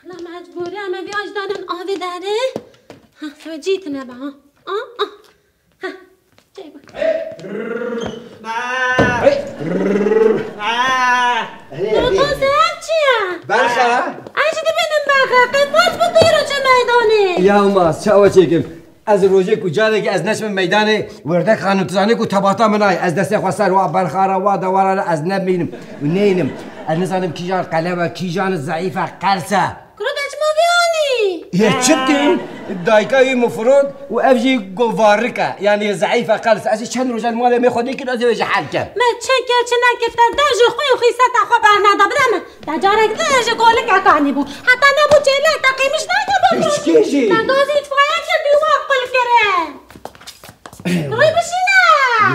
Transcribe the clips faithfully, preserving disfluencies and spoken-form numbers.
Qila mecbûrî em ê vî aş danin avê derê. Ha, ew cî tine be ha. Ah, ah. Ha, çey be. Qasê ev çi ye? Berxe. Ez jî dibînim berxe. Qey qas bi dûr çi meydanê. Ya ma, çawa çêkim? Ez rojê ku careke ez neçim meydanê, Werdek Xanim, tu zanî ku tebata min ay. Ez destê xwe ser wa berxara, wa dewara re ez nebînim û neynim. Ez nizanim kîjan qelew e, kîjan zeîf e, qels e. Kuro de çima vê anî? Yê çi tî? Dayika wî min firot û ev jî govarik e. Yanî zeîf e, qels e. Ez ê çend rojan malê me xwedî kir, ez ê wê ji hel kem. Me çi kir, çi nekir, te dev ji xwe û xîseta xwe berneda. Bide min. Te carek din ji golikek anîbû. Heta nebû çêlek te qîmiş nake bû. Piçkê jî. Te gazî îtfayekê dû wan qul kirin. Rûy bişîne.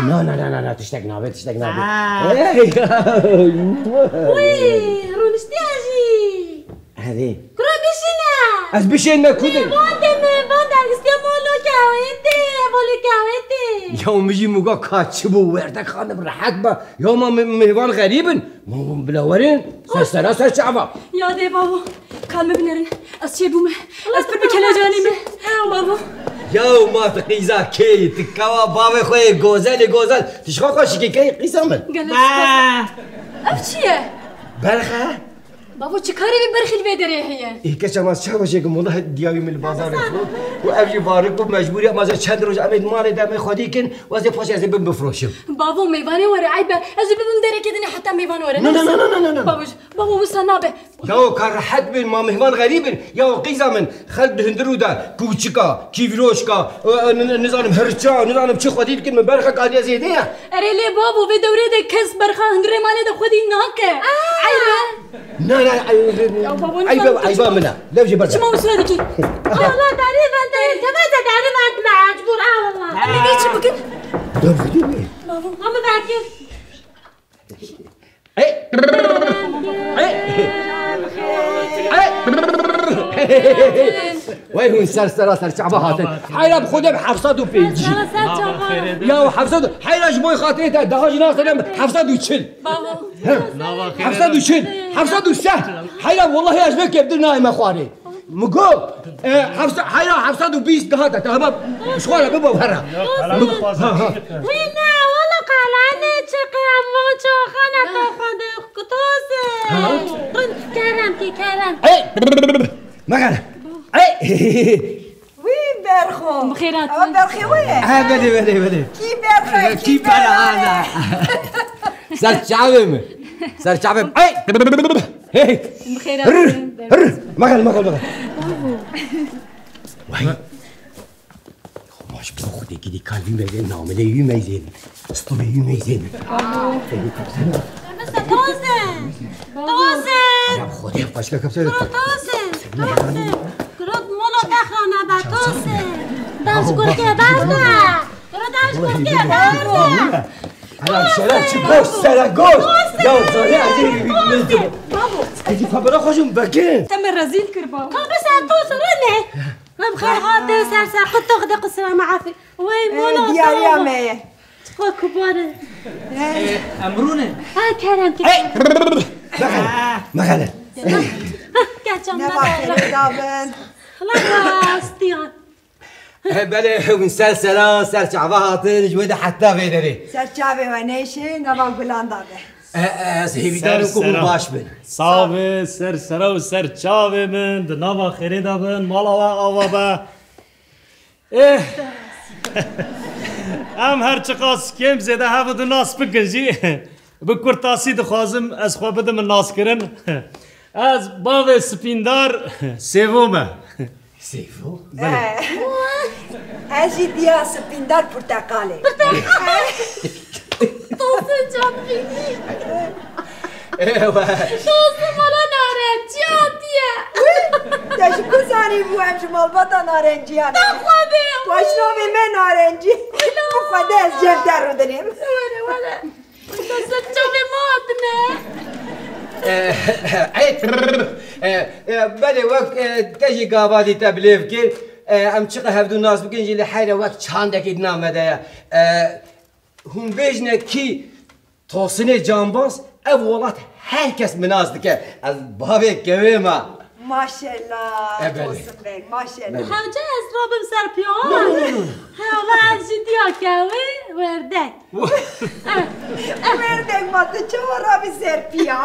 Na, na, na, na, na, tiştek nabe, tiştek nabe. Aa. Hey. Wî, rûniştiye jî. Hadi. Kuro bişîne. Ez bişên me kudin. Van de me, van de gistiye molo kewêtê, molo kewêtê. Ya min jî muga ka çi bû, Werdek Xanim rehet be. Ya ma me-, mêvan xerîb in. Ma hûn bila werin, ser sera ser çava. Ya dê bavo, ka min binerin. Ez çêbûme. Ez pir bi kelecanî me. Bavo. Ya ma tu qîza kê yî, tu kewa bavê xwe yê gozelê gozel. Tu ji xwe xweşikî kê yî qîza min. Gelek spas. Ev çi ye? Berxe. Bavo, çi karê vê berxî li vê derê heye? Ê keça ma çawa jê kim, wela diya wî min li bazarê firot. Û ev jî barik bû, mecbûrî ma ze çend roj em ê di malê de em ê xwedî kin, û ez ê paşê ez ê bim bifroşim. Bavo, mêvanê were, eyb e. Ez ê bibim derekê dinê heta mêvan were. Na, na, na, na, na, na, na. Bavo, bavo, wisa nabe. Yaw ka rehet bin, ma mêvan xerîb in. Yaw qîza min, xelk di hundirû de, kûçika, kîvroşka, e, e, n-, n-, nizanim hirça, nizanim çi xwedî dikin, min berxek aniye zêde ye. Erê lê bavo, vê dewrê de kes berxa hundirê malê de xwedî nake. Aa! Eyb e. Na, na, ay, ay, ya babo, ay, ay, ay, mina. Lev jê berda. Çima wisa dikî? Allah derî vente, te vente derî vente mecbûr, Allah. Em ê vê çi bikin? Dur, dur, dur. Bavo. Ama belki. Hey. Hey. Hey. Wey hûn ser sera ser çava hatin. Heyra bi xwe de bi heft sed û pêncî. Ser çava. Ya heft sed, heyra ji bo xatirê te daha jî naxirem heft sed û çil. Bavo. Heft sed û çil, heft sed û seh. Heyra, wellahî ez vê kevdir nayme xwarê. Min got, e, heft sed, heyra heft sed û bîst gihate, te hema ji xwe re bibe here. Wî ne, wela qelane çi qiyam van çoxane to xwedê kutose. Kerem ki, kerem. Ey! Mexele. Ey! Wî berxo. Bi xêr hatin. Ewa berxê we ye? Ha, belê, belê, belê. Kî berxo, kî berxo? Ser çavê min. Ser çavê min. Ay! Hey! Bi xêr hatin. Hır! Mexel, mexel, mexel. Vay. Baş bu xudê gidî kalbî meyzên, namilê yû meyzên. Stûrê yû meyzên. Tosin! Tosin! Xwedê başka kapsana. Kuro Tosin! Tosin! Kuro mono texra nebe Tosin! Daj kurkê berde! Kuro daj kurkê berde! Hala şeref çi goş sere goş! Ya zane azî. Babo! Edi fabra xojum bekin! Te me rezîl kir babo! Kapı sen Tosin ne? Em xêr hatin ser ser qutux de qisra mafi. Wey mola. Diyariya me ye. Çiqa kubar e. Em rûne. Ha kerem ki. Mexele. Mexele. Geçen ne var? Xeyrê da bin. Xelas diyan. Belê hûn ser sera ser çava hatin ji wê de heta vê derê. Ser çavê we nêşê nava gulan da be. Ez hêvîdar im ku hûn baş bin. Sax be, ser sera û ser çavê min, di nava xêrê de bin, mala we ava be. Eh. Em her çiqas kêm zêde hev û du nas bikin jî, bi kurtasî dixwazim ez xwe bidim naskirin. Ez bavê Spîndar Sêvo me. Seyfo? Belê. Eh. Ez jî diya Spîndar Porteqalê. Tosin çapkînî. Ewa. Tosin mala narenciya diye. Te ji ku zanî bû em ji malbata narenciyan ne? Te Xwedê. Paşnavê me narencî. Bi Xwedê ez cem te rûdinêm. Were, were. Te ser çavê me hatine. Eh, eh, eh, eh, belê wek, eh, te jî gavadî te bilêv kir. Eh, em çiqe hevdû nas bikin jî lê heyre wek çandekî di nav me de ye. Eh, hûn bêjne kî Tosinê Cambaz, ev welat her kes min nas dike. Ez bavê kewê me. Maşallah, Tosin Bey, maşallah. Hewce ez rabim ser piyawan. He, wala ez jî diya kewê werdek. Werdek ma tu çawa rabî ser piya?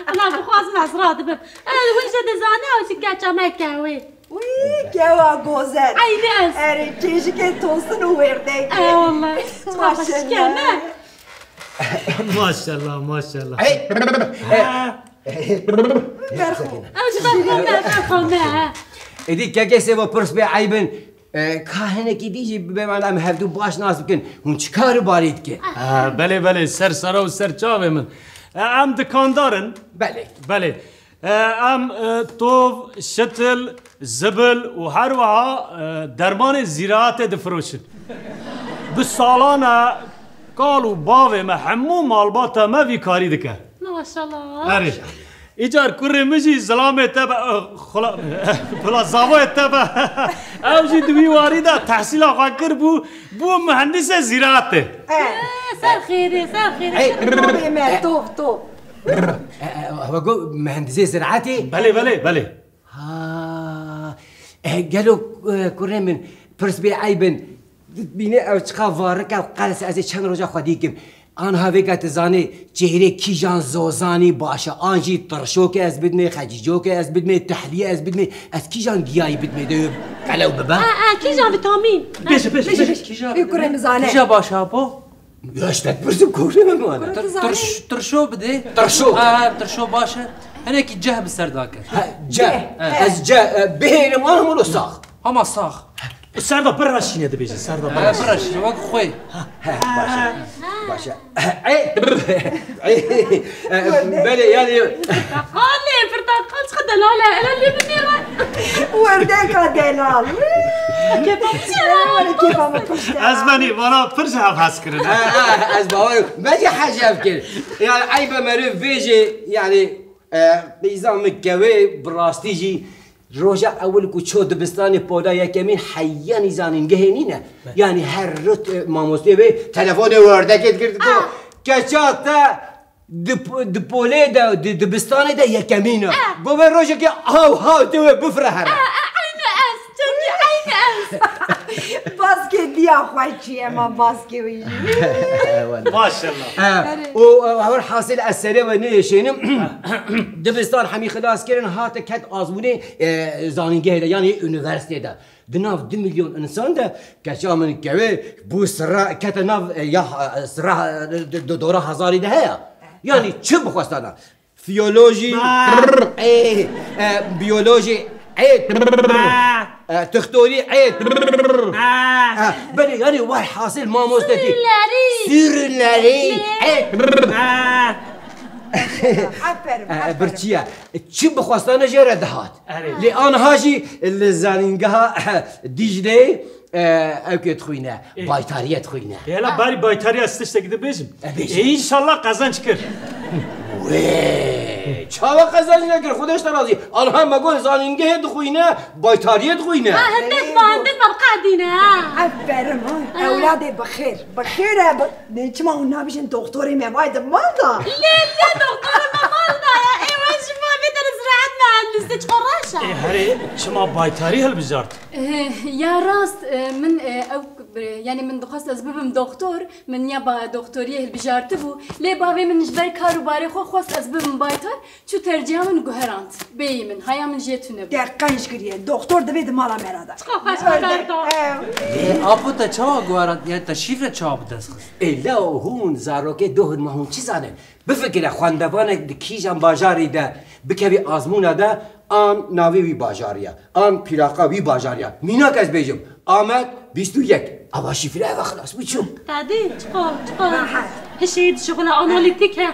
Ana bixwazim ez radibim. Ez hûn jî dizane ew jî keça me kewê. Wî, kewa gozel. Eynî ez. Erê, çêjikê Tosin û werdek. E, wala. Maşallah. Maşallah, maşallah. Hey! Ha. Ew ji ber xwe me, ber xwe me, he. Êdî kekê sêvo pirs bê eybin. E, ka hinekî dî jî bê me em hevdû baş nas bikin. Hûn çi kar û barî dikin? Ha, belê, belê, ser sera û ser çavê min. E, em dikandar in. Belê. Belê. E, em, e, tov, şitil, zibil û her wiha, e, dermanên zîraetê difiroşin. Bi salan e kal û bavê me hemû malbata me vî karî dike. Maşallah. Erê. Îcar kurê min jî zilamê te be, eh, xula, xula zavoyê te be. Ew jî di wî warî de tehsîla xwe kir bû, bû muhendîsê zîraetê. Eh, ser xêrê, ser xêrê. Hey. Ser xêrê. Tov, tov. Eh, eh, we got muhendîsê ziraetê? Belê, belê, belê. Ha. Eh, gelo, eh, kurê min, pirs bê eybin. Dibîne ew çiqa varik e û qels e, ez ê çend roja xwedî kim. Anha vêga tu zanî çêrê kîjan zozanî baş e. An jî tirşokê ez bidimê, xecîcokê ez bidimê, tehliyê ez bidimê. Ez kîjan giyayî bidimê de qelew bibe? E, e, kîjan vîtamîn? Bêje, bêje, bêje. Kîja, ê kurê min zane. Kîja baş e apo? Ya işte pirsim kurê min wane. Tir-, tirş-, tirşo bidê. Tirşo. Ha, ha, tirşo baş e. Hinekî ceh bi ser dake. Ha, ceh. Ceh. Ez ceh, e, bihêrim an holo sax. Hama sax. Serda pir reşîne dibêje, serda pir reşîne. Pir reşîne, wek xwe. He, baş e. Baş e. Ey, ey, e, belê, yani. Porteqal e, porteqal çiqa delal e. Ela lê binêre. Werdeka delal. Kêfa min çi ye? Were kêfa min xweş e. Ez benî, vana pir ji hev hez kirin. Ha, ha, ez bawer, me jî hez ji hev kir. Yani, eybe meriv vêjê, yani, e, qîza min kewê, bi rastî jî, roja ewil ku ço dibistanê pola yekemîn heyanî zanîngehê nîne. Be. Yanî her rot, e, mamostê wê telefonê werdekê dikir, diko, "Keça te di, di polê de, di dibistanê de yekemîn e." Go vê rojekê haw haw tê wê bifire here. Eynî ez, çemkî eynî ez. Baskê diya xwe çi ye, ma baskê wî jî. Maşallah. E, û, e, hewir hasil ez serê we nêşênim. Dibistan hemî xilas kirin, hate ket azmûnê, e, zanîngehê de, yanî unîversîtê de. Di nav du milyon însan de keça min kewê bû sira, kete nav, e, ya, e, sira, e, d-, d-, dora hezarî de heye. Yanî çi bixwestana? Fiyolojî, e, e, biyolojî, e, e, tixtorî, e, e, belê, yanî vay hasil mamostetî. Sürünleri. Sürünleri, e, Aferin, e, aferin. Birçiya. Çi bixwestane jê re dihat. Erê. Lê aniha jî li zanîngeha Dîcleyê, e, ew kê dixwîne, Ê. Baytariyê dixwîne. Ê, hela barî baytariyê ez tiştekî dibêjim. E, bêje. Ê, înşallah qezenc kir. Wê, çawa qezenc nekir? Xwedê ji te razî. Aniha me got zanîngehê dixwîne, baytariyê dixwîne. Ha, hindik ma, hindik ma bi qedîne, ha. Aferin, ha. Ha. Ewladê bi xêr. Bi xêr e, bi, ne çima hûn nabêjin doktorê me vay di mal da? Lê, lê, doktorê me mal da ya. Ê, we ji me bê dere ziraet mühendisi, çiqa reş e. Ê, herê, çima baytarî hilbijart? Eh, ya rast, eh, min, eh, ew, eh, yani min dixwest ez bibim doktor, min ya ba doktoriyê hilbijartibû. Lê bavê min ji ber kar û barê xwe xwest ez bibim baytar. Çû terciha min guherand. Bêyî min, haya min jê tune bû. Te qenc kiriye. Doktor divê di mala me re de. Çiqa xweş xeber da. Ew. Ê, apo te çawa guherand? Yani te şîfre çawa bi dest xist? Ê, lew hûn zarokê doh in, ma hûn çi zanin? Bifikire, xwendevanek di kîjan bajarî de bikevî azmûna de, an navê wî bajarî ye, an pîlaqa wî bajarî ye. Mînak ez bêjim, Amed bîst û yek. Ava şîfre eve xilas bû çû. Tadî, çiqa, çiqa. Hişê dişixule analîtîk he.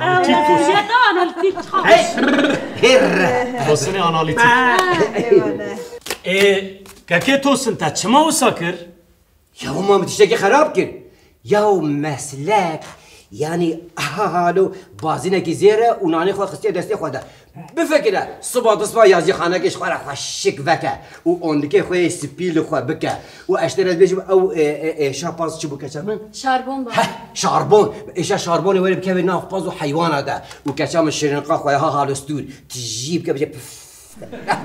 Analîtîk, analîtîk, çiqa. Hey! Hêr! Tosinê analîtîk. Ha, eyvallah. Ê, kekê Tosin, te çima wisa kir? Ya hûn ma min tiştekî xerab kir. Ya meslek, Yanî, aha, halo, bazînekî zêr e û nanê xwe xistiye destê xwe de. Bifikire, siba disba yazîxanekê ji xwe re xweşik veke û ondikê xwe yê spî li xwe bike. Û ez tê re bêjim, ew, e, e, êşa paz çi bû keça min? Şarbon bû. Heh, şarbon. Êşa şarbonê were bikeve nav paz û heywana de. Û keça min şirinqa xwe ya ha halo stûr. Tijî bike bije pif.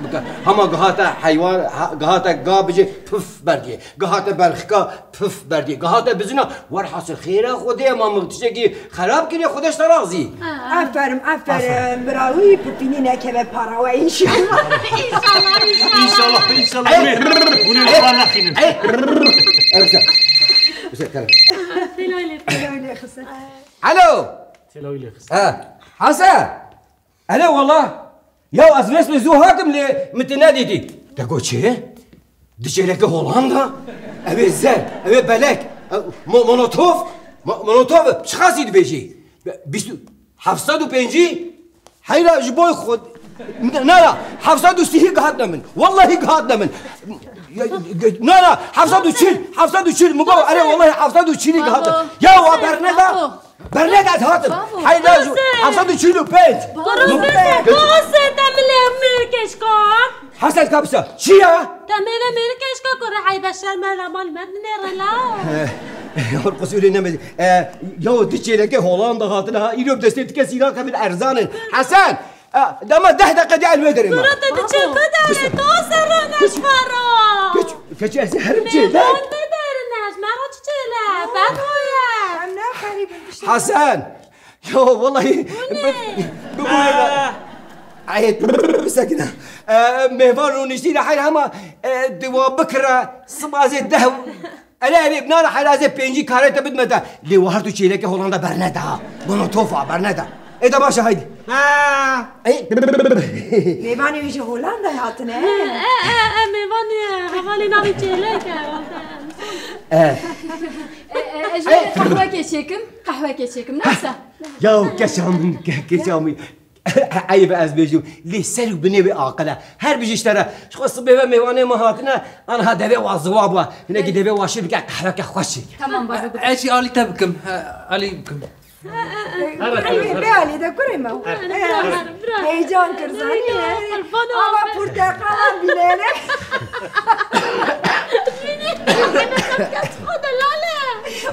Bike. Hema gihate heywan, ha, gihate ga bije pif berdiyê. Gihate berxika pif berdiyê. Gihate bizina, werhasil xêra Xwedê ma min tiştekî xerab kiriye, Xwedê ji te razî. Aferin, aferin. Bira wî pipînî nekeve para we înşallah. İnşallah, inşallah. İnşallah, inşallah. Hûn ê li wan nexînin. Alo. Têlawî lê xise. Ha. Hesen. Alo wala. Ya ez vêst zû hatim lê min te nedîtî. Te got çi? Di çêleke Holanda? Ew ê zer, ew ê belek. Ew, mo-, monotof? Mo-, monotof çi qasî dibêjî? Bîst, heft sed û pêncî? Heyra ji bo xwe. Ne, ne, ne, heft sed û sî gihatne min. Wallahî gihatne min. Ya, ge-, ne, ne, heft sed û çil, heft sed û çil. Min got, erê wallahî heft sed û çil gihatne. Ya, wa berneda. Berneda ez hatim. Heyra ji heft sed û çil û pênc. Bose, bose, te milê mêrikeşkan. Hesen kapsa. Çi ya? Te mêrê mêrikeşka kure heybe şerme la mal met nêre la. Hor qusûrê nemedî. E, yaw di çêleke Holanda hatine ha. Îro bi destê dike sîra kevin erzanin. Hesen. E, dema deh deqe de elwê derê ma. Kuro te di çêlke de to serran ez fara. Keç, keç ez herim çêle. Mêvan me derin ez, mero çi çêle. Berhoye. Em ne xerîbin işte. Hesen. Ya wallahî. Bu ne? Bu, bu ne? Ay, sekine. E, mêvan rûniştî re heyr hema, e, diwa bikira, sibazê deh. Ele, ele, nana heyra zê pêncî karê te bidme te. Lê wa her tu çêleke Holanda berneda. Monotofa berneda. E de baş e, haydi. Ey. Mêvanê wî ji Holandayê hatine. E, e, e, mêvanê hevalê navê çêleke. E. E, e, ez ji qehwekê çêkim, qehwekê çêkim, neyse. Ya keça min, ke-, keça min. Eyb e ez bêjim, lê ser û binê wê aqil e. Her bijî ji te re. Ji xwe sibê ve mêvanê me hatine, anha devê wa ziwa bû. Hinekî devê wa şîr bike, qehweke xweş çêke. Tamam baba. Ez jî alî te bikim, e, alî bikim. Bê alî de kurê me. Heyecan kir zanî. Ama porteqala bînêre.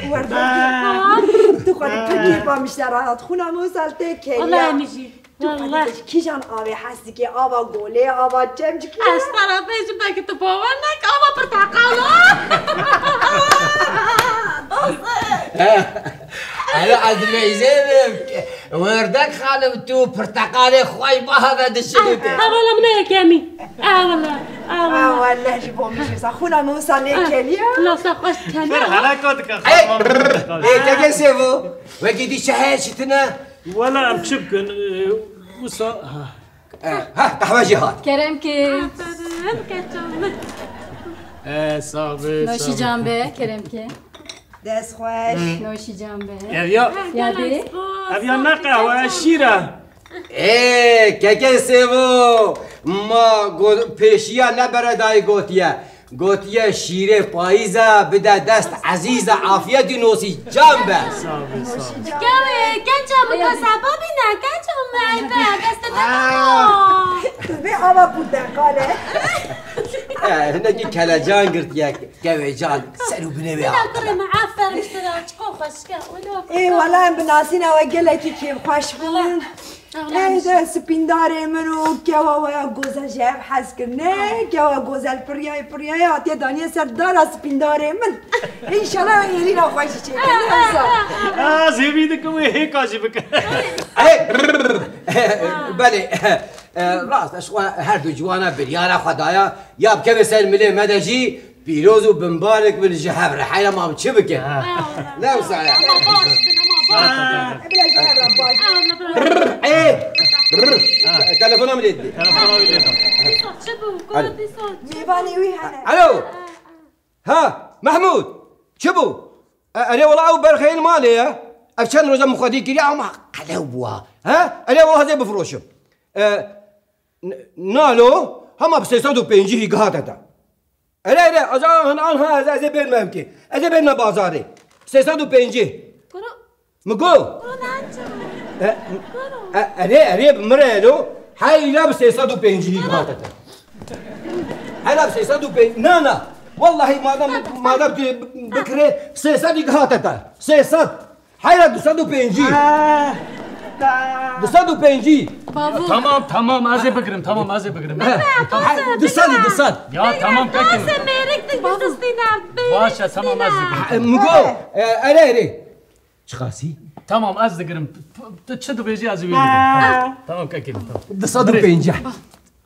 Werdan. Tu xwe di pekê pamişte rahat. Xuna Mosal tê keliya. Vallahi mijî. Tu Vallahi. Xwedî kîjan avê hes dikî, ava golê, ava çemçikî? Ez te re bêjim, belkî tu bawer nekî, ava porteqal e. Alo, ez dibêjim, werdek xanim, tu porteqalê xwe baha ve dişinî te. Hevala min e yekemî. Ewala, ewala. Ewala ji bo min jî. Xwîna min wisa lê keliya. Lasa xweş dikene. Her hereka dike. Ê, keke Sêvo, wekî dî çi heye çi tune? Wela em çi bikin? Wisa, ha. E, ha, qehwe jî hat. Kerem ke. Aferin, keçan min. E, sağ be, sağ be. Noşî can be, kerem ke. Dest xweş. Noşî can be. Ev ya. Ya de. Ev ya ne qehwe, şîr e. Ê, keke Sêvo, ma go-, pêşiya ne beredayî gotiye. Gotiye şîrê payîz e, bide dest ezîz e, afiyetî nosî can be. Sağ ol, sağ ol. Kewê, keça min ka sebabî ne, keça min be, destê te baba. Tu bê ava porteqal e. E, hinekî kelecan girtiye, kewê can, ser û binê wê. Kurê min, aferin ji te re, çiqo xweşik e, wilo. Ê, wela em bi nasîna we gelekî kêfxweş bûn. Ey de spîndarê min û kewa we ya gozel ji hev hez kirine, kewa gozel piriyayê piriyayê hatiye daniye ser dara spîndarê min. Înşallah êrîna xwe jî çêkin, ne wisa? Ez hêvî dikim wê hêka jî bikin. Ey, belê, e, rast e, ji xwe her du ciwana biryara xwe daya, ya bikeve ser milê me de jî, Pîroz û bimbarik bin ji hev re. Heyra mam çi bikin? Ha. Ne wisa ye? Ama baş bin, ama baş. Ha, biraz ji hev re baş. Ha, ne bırak. Ê! Telefona min lê didî. Telefona min lê didî. Dîsa çi bû? Alo. Kor dîsa çi bû? Mêvanê wî hene. Alo. Ha, Mehmûd. Çi bû? E, erê wela ew berxeyên malê ye. Ev çend roja min xwedî kiriye ama qelew bû ha. Ha? Erê wela hezê bifroşim. E, n-, nalo, hema bi sê sed û pêncî hî gihate te. Erê, erê, ez a-, an-, anha ez, ez ê bênme evkê. Ez ê bênme bazarê. Sê sed û pêncî. Kuro, Min got. E, e, erê, erê, bi min re lo. Heyra bi sê sed û pêncî gihate te. Heyra bi sê sed û pêncî. Na, na. Wallahî madem, madem tu bikire, sê sed gihate te. Sê sed. Heyra du sed û pêncî. Ah, da. Du sed û pêncî. Bavû. Tamam, tamam, ez ê bigirim, tamam, ez ê bigirim. He. Tamam. He, du sed, du sed. Ya tamam, peki. Baş e, tamam, ez bigirim. E, Mugo, e, erê, erê. Çiqasî? Tamam, ez digirim. P-, p-, tu çi dibêjî, ez ê wî digirim. Tamam. Tamam, kekî, tamam. Du sed û pêncî.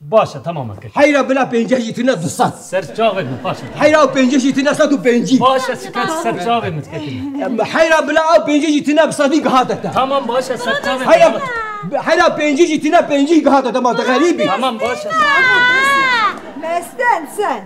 Baş e, tamam, kekî. Heyra bila pêncî jî tune du sed. Ser çavê min, baş e. Heyra û pêncî jî tune sed û pêncî. Baş e, şikayet ser çavê min, kekî. Heyra bila ew pêncî jî tune bi sedî gihate te. Tamam, baş e, ser çavê min. Heyra, heyra pêncî jî tune pêncî gihate te, ma te xerîbî. Tamam, baş e. Mesten sen.